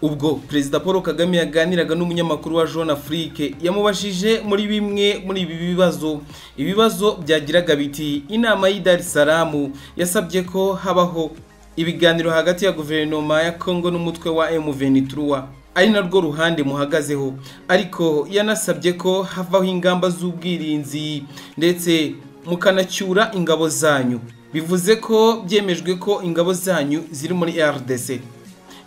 Ubwo Perezida Paul Kagame yaganiraga n'umunyamakuru wa Jeune Afrique, yamubajije muri bimwe muri ibi bibazo. Ibibazo byagiraga biti: inama y'i Dar es Salaam yasabye ko habaho ibiganiro hagati ya guverinoma ya Congo n'umutwe wa M23, ari narwo ruhande muhagazeho, ariko yanasabye ko havaho ingamba z'ubwirinzi ndetse mukanacyura ingabo zanyu. Bivuze ko byemejwe ko ingabo zanyu ziri muri RDC.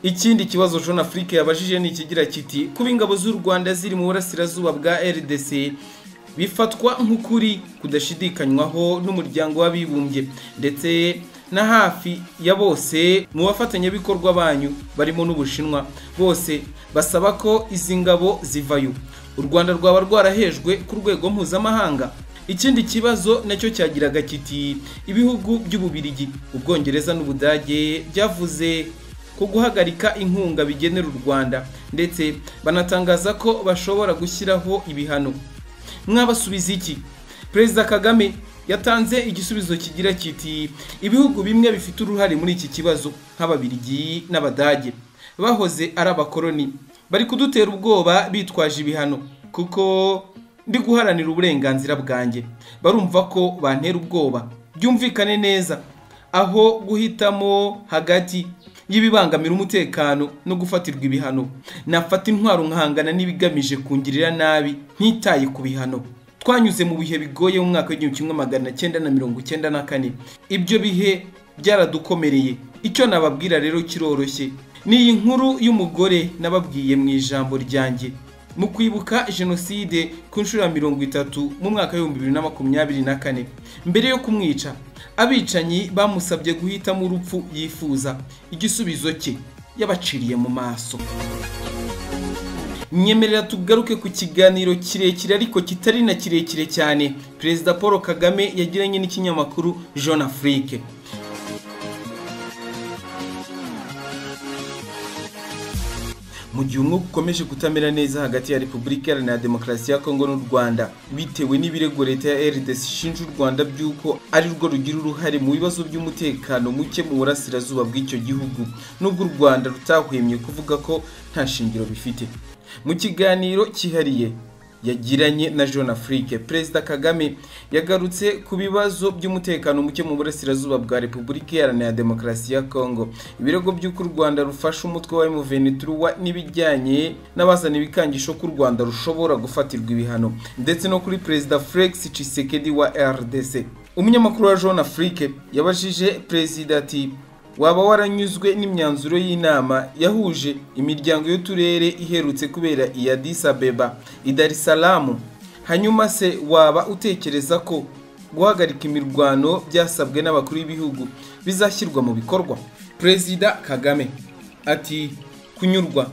Ikindi kibazo Jeune Afrique yabajije ni ikigira kiti: kuba ingabo z'u Rwanda ziri mu burasirazuba bwa RDC bifatwa nk'ukuri kudashidikanywaho n'umuryango w'abibumbye ndetse na hafi ya bose mu bafatanyabikorwa banyu barimo n'Ubushinwa, bose basaba ko izi ngabo zivayo. U Rwanda rwaba rwarahejwe ku rwego mpuzamahanga. Ikindi kibazo nacyo cyagiraga kiti: ibihugu by'Ububirigi, Ubwongereza n'Ubudage byavuze ko guhagarika inkunga bigenera u Rwanda, ndetse banatangaza ko bashobora gushyiraho ibihano. Mwabasubiza iki? Perezida Kagame yatanze igisubizo kigira kiti: ibihugu bimwe bifite uruhare muri iki kibazo nk'Ababirigi n'Abadage bahoze ari abakoloni bari kudutera ubwoba bitwaje ibihano, kuko ndi guharanira uburenganzira bwanjye, barumva ko bantera ubwoba. Byumvikane neza, aho guhitamo hagati y'ibibangamira umutekano no gufatirwa ibihano, nafata intwaro nkahangana n'ibigamije kungirira nabi ntitaye ku bihano. Twanyuze mu bihe bigoye mu mwaka w'1994, ibyo bihe byaradukomereye. Icyo nababwira rero kiroroshye, ni iyi nkuru y'umugore nababwiye mu ijambo ryanjye mu kwibuka jenoside ku nshuro ya 30 mu mwaka w'2024. Mbere yo kumwica, abicanyi bamusabye guhitamo urupfu yifuza. Igisubizo cye yabaciriye mu maso. Nyemerera tugaruke ku kiganiro kirekire ariko kitari na kirekire cyane Perezida Paul Kagame yagiranye n'ikinyamakuru Jeune Afrique. Mu gihe umwuka ukomeje kutamera neza hagati ya Repubulika Iharanira Demokarasi ya Kongo n'u Rwanda bitewe n'ibirego leta ya RDC ishinja u Rwanda by'uko ari rwo rugira uruhare mu bibazo by'umutekano muke mu burasirazuba bw'icyo gihugu, nubwo u Rwanda rutahwemye kuvuga ko nta shingiro bifite. Mu kiganiro cyihariye yagiranye na Jeune Afrique, Perezida Kagame yagarutse ku bibazo by'umutekano muke mu burasirazuba bwa Repubulika Iharanira Demokarasi ya Kongo, ibirego by'uko u Rwanda rufasha umutwe wa M23 n'ibijyanye n'abazana ibikangisho ko u Rwanda rushobora gufatirwa ibihano, ndetse no kuri Perezida Felix Tshisekedi wa RDC. Umunyamakuru wa Jeune Afrique yabajije Perezida ati: waba waranyuzwe n'imyanzuro y'inama yahuje imiryango y'uturere iherutse kubera i Addis Abeba, i Dar es Salaam? Hanyuma se waba utekereza ko guhagarika imirwano byasabwe n'abakuru b'ibihugu bizashyirwa mu bikorwa? Perezida Kagame ati: kunyurwa,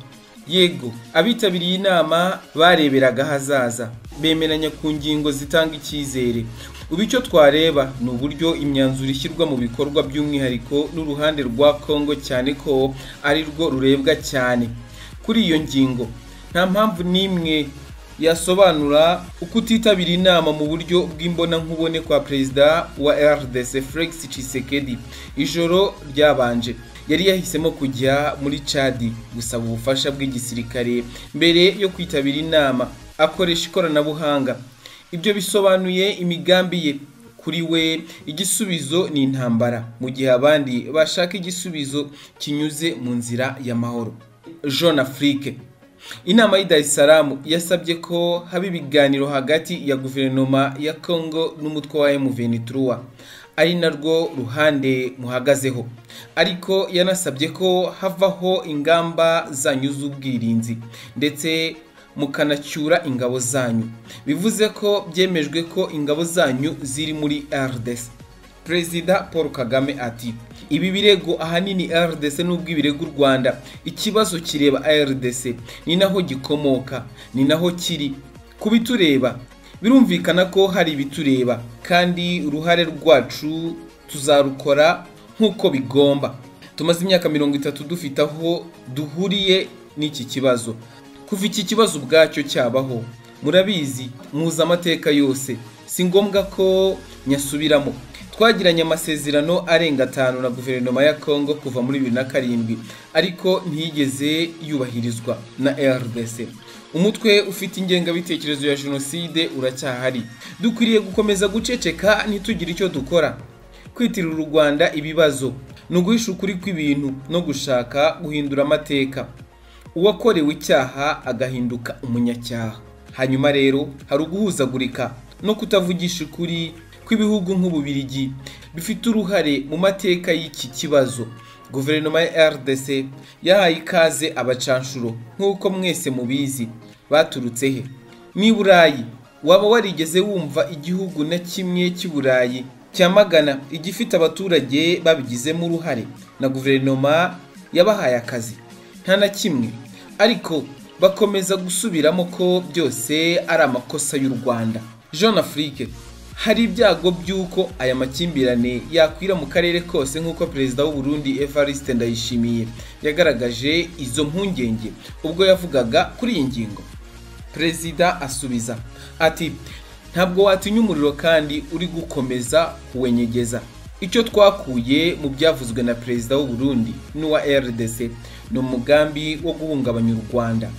yego. Abitabiriye inama bareberaga ahazaza, bemeranya ku ngingo zitanga icyizere. Ubu icyo twareba ni uburyo imyanzuro ishyirwa mu bikorwa, by'umwihariko n'uruhande rwa Kongo, cyane ko ari rwo rurebwa cyane kuri iyo ngingo. Nta mpamvu n'imwe yasobanura ukutitabira inama mu buryo bw'imbonankubone kwa Perezida wa RDC Felix Tshisekedi. Ijoro ryabanje yari yahisemo kujya muri Chad gusaba ubufasha bw'igisirikare mbere yo kwitabira inama, akoresha ikoranabuhanga. Ibyo bisobanuye imigambi ye. Kuri we igisubizo ni intambara, mu gihe abandi bashaka igisubizo kinyuze mu nzira y'amahoro. Jeune Afrique: inama y'i Dar es Salaam yasabye ko haba ibiganiro hagati ya guverinoma ya Congo n'umutwe wa M23, ari narwo ruhande muhagazeho, ariko yanasabye ko havaho ingamba zanyu z'ubwirinzi ndetse mukanacyura ingabo zanyu. Bivuze ko byemejwe ko ingabo zanyu ziri muri RDC. Perezida Paul Kagame ati: ibi birego ahanini RDC nubwo ibirego u Rwanda, ikibazo kireba RDC, ni naho gikomoka, ni naho kiri. Kubitureba birumvikana ko hari ibitureba, kandi uruhare rwacu tuzarukora nk'uko bigomba. Tumaze imyaka 30 dufite aho duhuriye n'iki kibazo. Kuva iki kibazo ubwacyo cyabaho, murabizi, muzi amateka yose, si ngombwa ko nyasubiramo. Twagiranye amasezerano arenga 5 na guverinoma ya Congo kuva muri 2007, ariko ntiyigeze yubahirizwa na RDC. Umutwe ufite ingengabitekerezo ya jenoside uracyahari. Dukwiriye gukomeza guceceka ntitugire icyo dukora. Kwitirira u Rwanda ibibazo ni uguhisha ukuri kw'ibintu no gushaka guhindura amateka. Uwakorewe icyaha agahinduka umunyacyaha. Hanyuma rero hari uguhuzagurika no kutavugisha ukuri kw'ibihugu nk'Ububirigi bifite uruhare mu mateka y'iki kibazo. Guverinoma ya RDC yahaye ikaze abacanshuro nk'uko mwese mubizi. Baturutse he? Ni Burayi. Waba warigeze wumva igihugu na kimwe cy'i Burayi cyamagana igifite abaturage babigizemo uruhare na guverinoma yabahaye akazi? Nta na kimwe. Ariko bakomeza gusubiramo ko byose ari amakosa y'u Rwanda. Jeune Afrique: hari ibyago by'uko aya makimbirane yakwira mu karere kose nk'uko Perezida w'u Burundi Evariste Ndayishimiye yagaragaje izo mpungenge ubwo yavugaga kuri iyi ngingo. Perezida asubiza ati: ntabwo watinya umuriro kandi uri gukomeza kuwenyegeza. Icyo twakuye mu byavuzwe na Perezida w'u Burundi n'uwa RDC ni umugambi wo guhungabanya u Rwanda.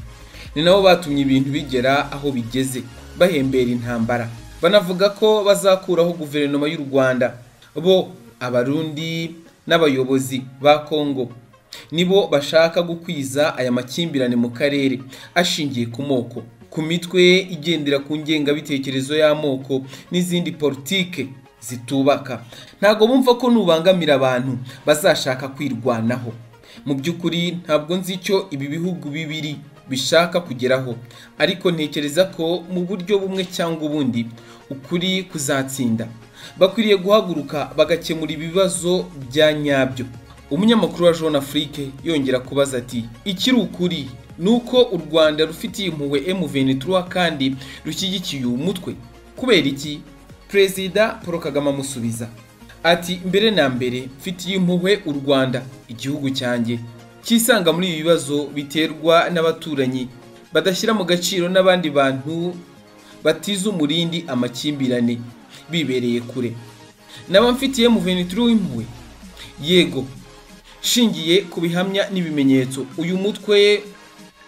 Ni nabo batumye ibintu bigera aho bigeze, bahembera intambara. Banavuga ko bazakuraho guverinoma y'u Rwanda. Bo Abarundi n'abayobozi ba Congo nibo bashaka gukwiza aya makimbirane mu karere ashingiye ku moko, ku mitwe igendera ku ngengabitekerezo y'amoko n'izindi politike zitubaka. Ntago bumva ko nubangamira abantu bazashaka kwirwanaho. Mu by'ukuri ntabwo nzi icyo ibi bihugu bibiri bishaka kugeraho, ariko ntekereza ko mu buryo bumwe cyangwa ubundi ukuri kuzatsinda. Bakwiriye guhaguruka bagakemura ibibazo bya nyabyo. Umunyamakuru wa Jeune Afrique yongera kubaza ati: ikiri ukuri nuko u Rwanda rufitiye impuhwe M23 kandi rushyigikiye uyu mutwe, kubera iki? Perezida Paul Kagame amusubiza ati: mbere na mbere mfitiye impuhwe u Rwanda, igihugu cyanjye cyisanga muri ibi bibazo biterwa n'abaturanyi badashyira mu gaciro n'abandi bantu batiza umurindi amakimbirane bibereye kure. Naba mfitiye M23 impuhwe? Yego, shingiye ku bihamya n'ibimenyetso uyu mutwe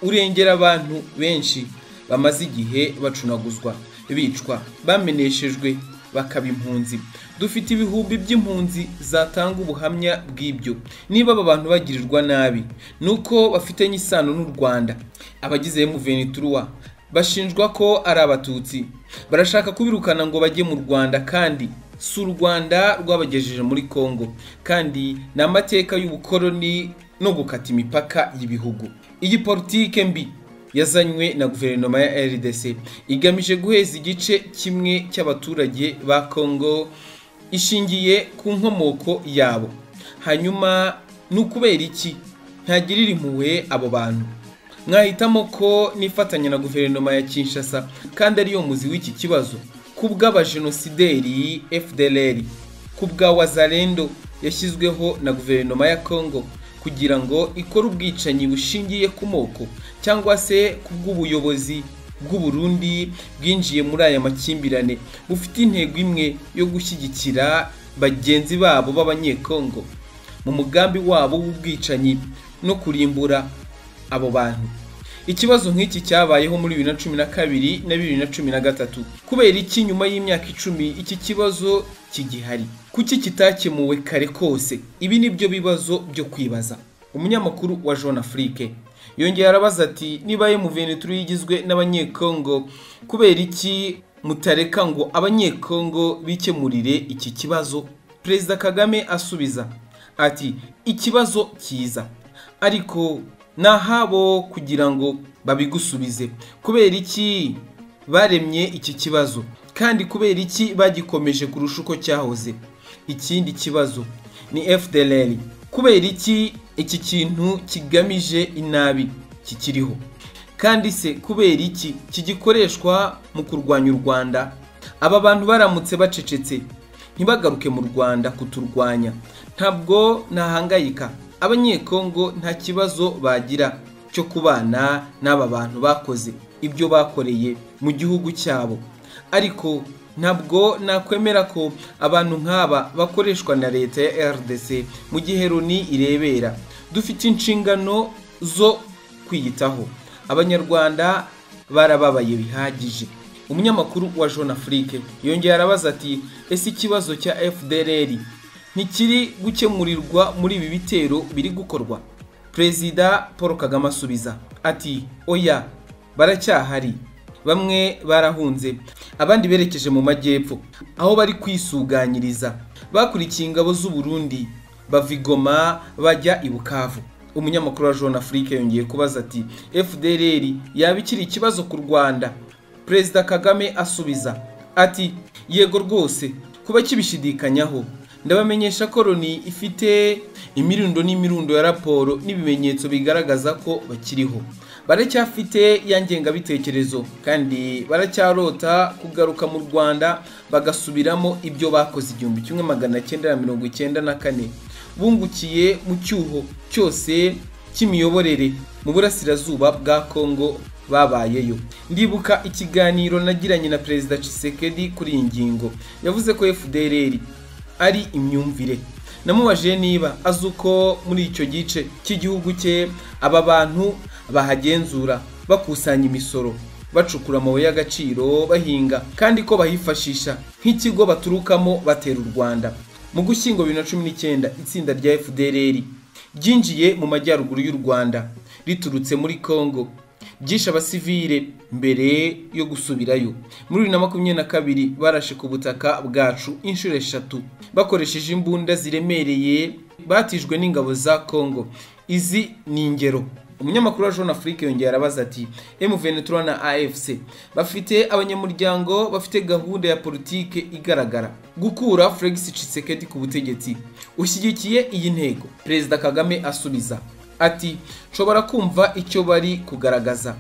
urengera abantu benshi bamaze igihe bacunaguzwa, bicwa, bameneshejwe bakaba impunzi. Dufite ibihumbi by'impunzi zatanga ubuhamya bw'ibyo. Niba aba bantu bagirirwa nabi nuko bafitanye isano n'u Rwanda. Abagize M23 bashinjwa ko ari abatutsi, barashaka kubirukana ngo bajye mu Rwanda, kandi si u Rwanda rwabagejeje muri Congo, kandi ni amateka y'ubukoloni no gukata imipaka y'ibihugu. Iyi politike mbi yazanywe na guverinoma ya RDC igamije guheza igice kimwe cy'abaturage ba Congo ishingiye ku nkomoko yabo. Hanyuma ni ukubera iki ntagirira impuhwe abo bantu? Mwahitamo ko nifatanya na guverinoma ya Kinshasa kandi ariyo muzi w'iki kibazo, kubw'abajenosideri FDLR, kubwa Wazalendo yashyizweho na guverinoma ya Congo kugira ngo ikore ubwicanyi bushingiye ku moko, cyangwa se kubw'ubuyobozi bw'u Burundi bwinjiye muri aya makimbirane bufite intego imwe yo gushyigikira bagenzi babo b'Abanyekongo mu mugambi wabo w'ubwicanyi no kurimbura abo bantu. Ikibazo nk'iki cyabayeho muri 2012 na 2013. Kubera iki nyuma y'imyaka 10 iki kibazo kigihari? Kuki kitakemuwe kare kose? Ibi nibyo bibazo byo kwibaza. Umunyamakuru wa Jeune Afrique yongeye arabaza ati: niba M23 yigizwe n'Abanyekongo, kubera iki mutareka ngo Abanyekongo bikemurire iki kibazo? Perezida Kagame asubiza ati: ikibazo cyiza, ariko nahabo kugira ngo babigusubize. Kubera iki baremye iki kibazo, kandi kubera iki bagikomeje kurusha uko cyahoze? Ikindi kibazo ni FDLR. Kubera iki iki kintu kigamije inabi kikiriho? Kandi se kubera iki kigikoreshwa mu kurwanya u Rwanda? Aba bantu baramutse bacecetse ntibagaruke mu Rwanda kuturwanya, ntabwo nahangayika. Abanyekongo nta kibazo bagira cyo kubana n'aba bantu bakoze ibyo bakoreye mu gihugu cyabo, ariko Ntabwo nakwemera ko abantu nk'aba bakoreshwa na leta ya RDC mu gihe Loni irebera. Dufite inshingano zo kwiyitaho. Abanyarwanda barababaye bihagije. Umunyamakuru wa Jeune Afrique yongeye arabaza ati: ese ikibazo cya FDLR ntikiri gukemurirwa muri ibi bitero biri gukorwa? Perezida Paul Kagame asubiza ati: oya, baracyahari. Bamwe barahunze, abandi berekeje mu majyepfo aho bari kwisuganyiriza. Bakurikiye ingabo z'u Burundi bava i Goma bajya i Bukavu. Umunyamakuru wa Jeune Afrique yongeye kubaza ati: FDLR yaba ikiri ikibazo ku Rwanda? Perezida Kagame asubiza ati: yego rwose, kuba kibishidikanyaho ndabamenyesha ko Loni ifite imirundo n'imirundo ya raporo n'ibimenyetso bigaragaza ko bakiriho. Baracyafite ya ngengabitekerezo kandi baracyarota kugaruka mu Rwanda bagasubiramo ibyo bakoze 1994 bungukiye mu cyuho cyose cy'imiyoborere mu burasirazuba bwa Kongo babayeyo. Ndibuka ikiganiro nagiranye na Perezida Tshisekedi kuri iyi ngingo. Yavuze ko FDLR ari imyumvire. Namubajije niba azi uko muri icyo gice cy'igihugu cye aba bantu bahagenzura, bakusanya imisoro, bacukura amabuye y'agaciro, bahinga, kandi ko bahifashisha nk'ikigo baturukamo batera u Rwanda. Mu Gushyingo 2019 itsinda rya FDLR ryinjiye mu majyaruguru y'u Rwanda riturutse muri Kongo, ryishe abasivile mbere yo gusubirayo. Muri 2022 barashe ku butaka bwacu inshuro 3 bakoresheje imbunda ziremereye batijwe n'ingabo za Kongo. Izi ni ingero. Umunyamakuru wa Jeune Afrique yongeye arabaza ati: M23 na AFC bafite abanyamuryango bafite gahunda ya politike igaragara gukura Felix Tshisekedi ku butegetsi, ushyigikiye iyi ntego? Perezida Kagame asubiza ati: nshobora kumva icyo bari kugaragaza.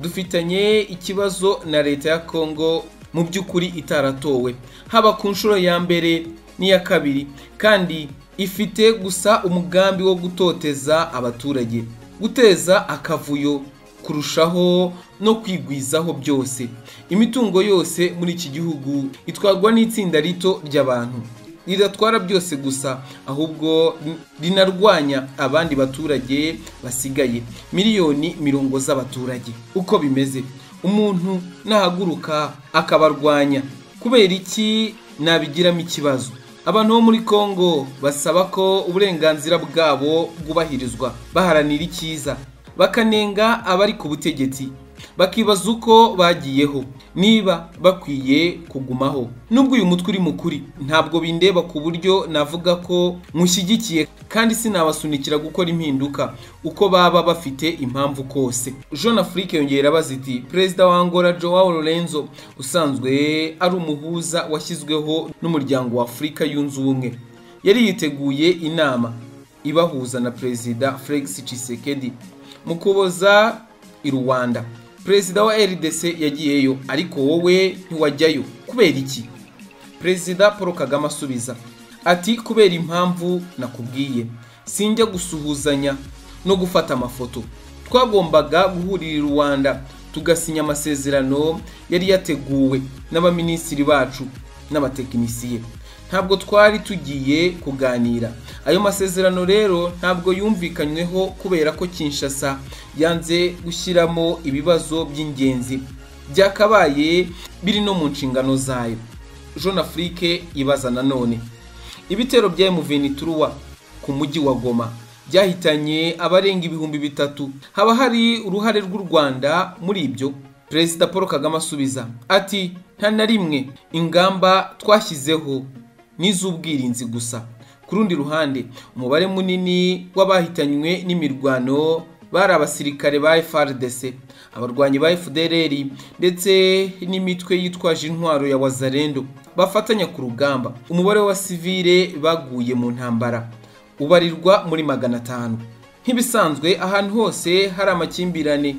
Dufitanye ikibazo na leta ya Kongo mu by'ukuri itaratowe, haba ku nshuro ya mbere n'iya kabiri, kandi ifite gusa umugambi wo gutoteza abaturage, guteza akavuyo kurushaho no kwigwizaho byose. Imitungo yose muri iki gihugu itwarwa n'itsinda rito ry'abantu ridatwara byose gusa, ahubwo rinarwanya abandi baturage basigaye, miliyoni mirongo z'abaturage. Uko bimeze, umuntu nahaguruka akabarwanya, kubera iki nabigiramo ikibazo? Abantu bo muri Kongo basaba ko uburenganzira bwabo bwubahirizwa, baharanira icyiza, bakanenga abari ku butegetsi, bakibaza uko bagiyeho, niba bakwiye kugumaho. Nubwo uyu mutwe uri mukuri, ntabwo bindeba ku buryo navuga ko mushyigikiye, kandi sinabasunikira gukora impinduka uko baba bafite impamvu kose. Jeune Afrique yongera abaza iti: Perezida wa Angola Joao Lorenzo usanzwe ari umuhuza washyizweho n'umuryango wa Afurika yunze ubumwe, yari yiteguye inama ibahuza na Perezida Felix Tshisekedi mu Kuboza i Rwanda. Perezida wa RDC yagiyeyo, ariko wowe ntiwajyayo, kubera iki? Perezida Paul Kagame asubiza ati: kubera impamvu nakubwiye, sinjya gusuhuzanya no gufata amafoto. Twagombaga guhurira i Rwanda tugasinya amasezerano yari yateguwe n'abaminisitiri bacu n'abatekinisiye. Ntabwo twari tugiye kuganira. Ayo masezerano rero ntabwo yumvikanyweho kubera ko Kinshasa yanze gushyiramo ibibazo by'ingenzi byakabaye biri no mu nshingano zayo. Jeune Afrique ibaza nanone: ibitero bya M23 ku mujyi wa Goma byahitanye abarenga 3000, haba hari uruhare rw'u Rwanda muri ibyo? Perezida Paul Kagame asubiza ati: nta na rimwe, ingamba twashyizeho n'iz'ubwirinzi gusa. Ku rundi ruhande, umubare munini w'abahitanywe n'imirwano bari abasirikare ba FARDC, abarwanyi ba FDLR ndetse n'imitwe yitwaje intwaro ya Wazalendo bafatanya ku rugamba. Umubare wa sivile baguye mu ntambara ubarirwa muri 500. Nk'ibisanzwe ahantu hose hari amakimbirane,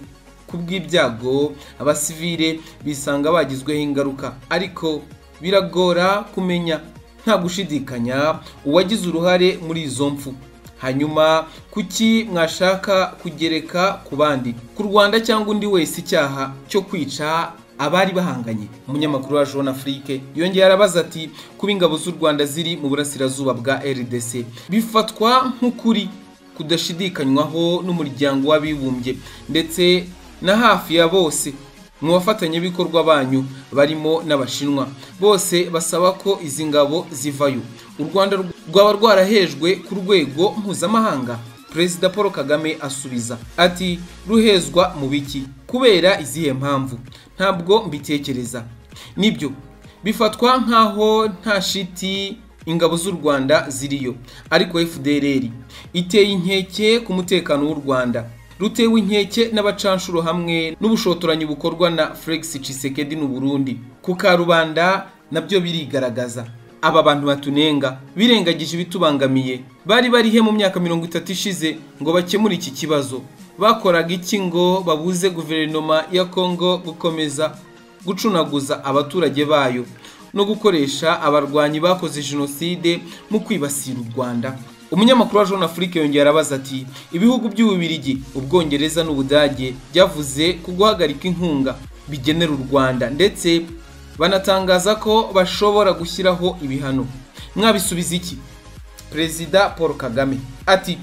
kubw'ibyago abasivile bisanga bagizweho ingaruka, ariko biragora kumenya nta gushidikanya uwagize uruhare muri izo mfu. Hanyuma kuki mwashaka kugereka ku bandi, ku Rwanda cyangwa undi wese, icyaha cyo kwica abari bahanganye. Umunyamakuru wa Jeune Afrique yongeye arabaza ati kuba ingabo z'u Rwanda ziri mu burasirazuba bwa RDC bifatwa nk'ukuri kudashidikanywaho n'umuryango w'abibumbye ndetse na hafi ya bose mu bafatanyabikorwa banyu barimo n'Abashinwa, bose basaba ko izi ngabo zivayo. U Rwanda rwaba rwarahejwe ku rwego mpuzamahanga? Perezida Paul Kagame asubiza ati ruhezwa mu biki? Kubera izihe mpamvu? Ntabwo mbitekereza. Nibyo bifatwa nkaho nta shiti ingabo z'u Rwanda ziriyo, ariko FDLR iteye inkeke ku mutekano w'u Rwanda, rutewe inkeke n'abacanshuro hamwe n'ubushotoranyi bukorwa na Felix Tshisekedi n'u Burundi ku karubanda, nabyo birigaragaza. Aba bantu batunenga birengagije ibitubangamiye. Bari barihe mu myaka 30 ishize ngo bakemure iki kibazo? Bakoraga iki ngo babuze guverinoma ya Kongo gukomeza gucunaguza abaturage bayo no gukoresha abarwanyi bakoze jenoside mu kwibasira u Rwanda? Umunyamakuru wa Jeune Afrique yongera arabaza ati ibihugu by'Ububirigi, Ubwongereza n'Ubudage byavuze ku guhagarika inkunga bigenera u Rwanda ndetse banatangaza ko bashobora gushyiraho ibihano. Mwabisubiza iki? Perezida Paul Kagame ati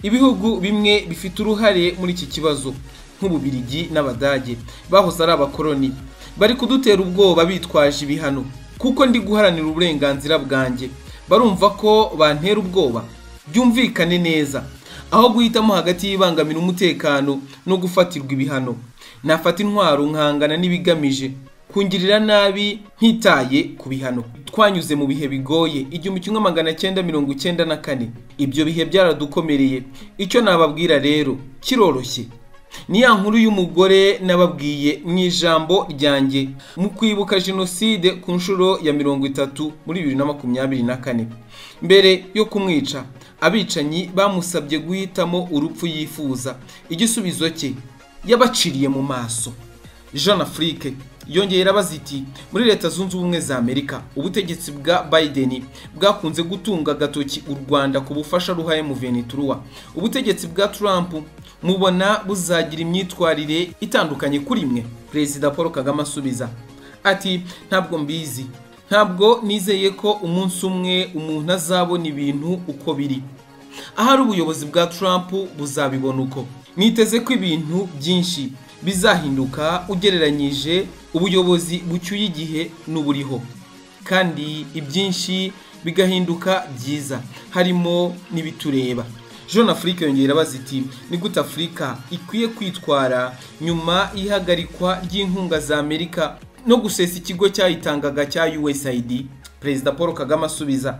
ibihugu bimwe bifite uruhare muri iki kibazo nk'Ububirigi n'Abadage bahoze ari abakoloni bari kudutera ubwoba bitwaje ibihano, kuko ndi guharanira uburenganzira bwanjye. Barumva ko bantera ubwoba. Byumvikane neza, aho guhitamo hagati y'ibangamira umutekano no gufatirwa ibihano, nafata intwaro nkangana n'ibigamije kungirira nabi ntitaye ku bihano. Twanyuze mu bihe bigoye 1994, ibyo bihe byaradukomereye. Icyo nababwira rero kiroroshye, ni ya nkuru y'umugore nababwiye mu ijambo ryanjye mu kwibuka jenoside ku nshuro ya 30 muri 2024. Mbere yo kumwica, abicanyi bamusabye guhitamo urupfu yifuza. Igisubizo cye yabaciriye mu maso. Jeune Afrique yongeye arabaza iti muri Leta Zunze Ubumwe za Amerika ubutegetsi bwa Biden bwakunze gutunga agatoki u Rwanda ku bufasha ruhaye mu Venezuela. Ubutegetsi bwa Trump mubona buzagira imyitwarire itandukanye kuri mwe? Perezida Paul Kagame asubiza ati ntabwo mbizi, ntabwo nizeye ko umunsi umwe umuntu azabona ibintu uko biri. Ahari ubuyobozi bwa Trump buzabibona uko. Niteze ko ibintu byinshi bizahinduka ugereranyije ubuyobozi bucyuye igihe n'uburiho, kandi ibyinshi bigahinduka byiza, harimo n'ibitureba. Jeune Afrique yongera abaza iti ni gute Afurika ikwiye kwitwara nyuma y'ihagarikwa ry'inkunga za Amerika no gusesa ikigo cyayitangaga cya USAID? Perezida Paul Kagame asubiza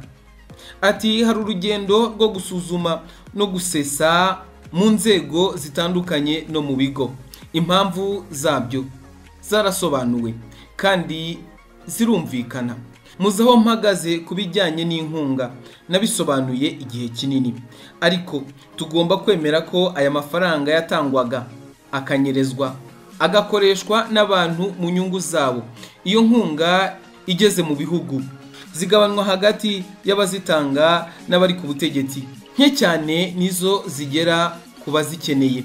ati hari urugendo rwo gusuzuma no gusesa mu nzego zitandukanye no mu bigo. Impamvu zabyo zarasobanuwe kandi zirumvikana. Muzi aho mpagaze ku bijyanye n'inkunga, nabisobanuye igihe kinini, ariko tugomba kwemera ko aya mafaranga yatangwaga akanyerezwa agakoreshwa n'abantu mu nyungu zabo. Iyo nkunga igeze mu bihugu zigabanwa hagati y'abazitanga n'abari ku butegetsi, nke cyane nizo zigera ku bazikeneye.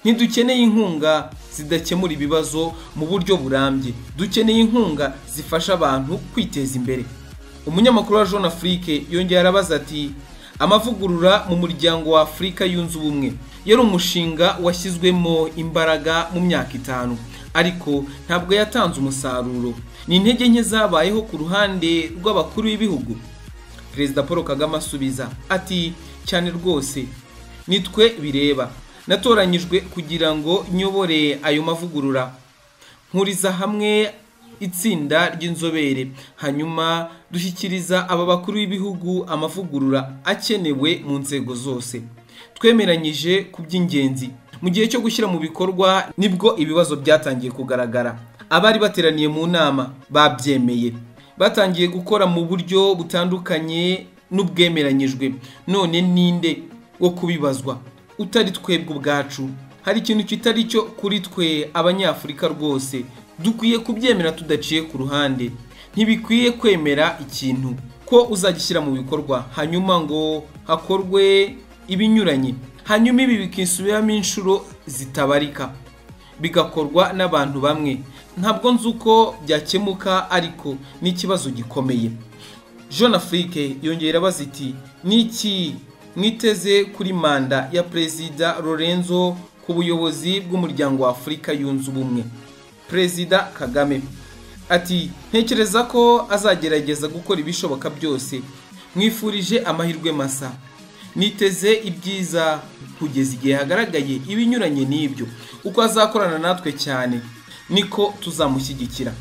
Ntidukeneye inkunga zidakemura ibibazo mu buryo burambye, dukeneye inkunga zifasha abantu kwiteza imbere. Umunyamakuru wa Jeune Afrique yongera arabaza ati amavugurura mu muryango wa Afurika yunze ubumwe yari umushinga washyizwemo imbaraga mu myaka 5, ariko ntabwo yatanze umusaruro. Ni intege nke zabayeho ku ruhande rw'abakuru b'ibihugu? Perezida Paul Kagame asubiza ati cyane rwose, nitwe bireba. Natoranyijwe kugira ngo nyobore ayo mavugurura, nkuriza hamwe itsinda ry'inzobere, hanyuma dushyikiriza aba bakuru b'ibihugu amavugurura akenewe mu nzego zose. Twemeranyije ku by'ingenzi. Mu gihe cyo gushyira mu bikorwa nibwo ibibazo byatangiye kugaragara. Abari bateraniye mu nama babyemeye, batangiye gukora mu buryo butandukanye n'ubwemeranyijwe. None ninde wo kubibazwa utari twebwe ubwacu? Hari ikintu kitari cyo kuri twe Abanyafurika rwose, dukwiye kubyemera tudaciye ku ruhande. Ntibikwiye kwemera ikintu ko uzagishyira mu bikorwa hanyuma ngo hakorwe ibinyuranye, hanyuma ibi bikisubiramo inshuro zitabarika, bigakorwa n'abantu bamwe. Ntabwo nzi uko byakemuka, ariko ni ikibazo gikomeye. Jeune Afrique yongera abaza iti: "Niki mwiteze kuri manda ya Perezida Lorenzo ku buyobozi bw'Umuryango wa Afurika Yunze Ubumwe?" Perezida Kagame ati: "Ntekereza ko azagerageza gukora ibishoboka byose. Mwifurije amahirwe masa. Niteze ibyiza kugeza igihe hagaragaye ibinyuranye n'ibyo. Uko azakorana natwe cyane, niko tuzamushyigikira."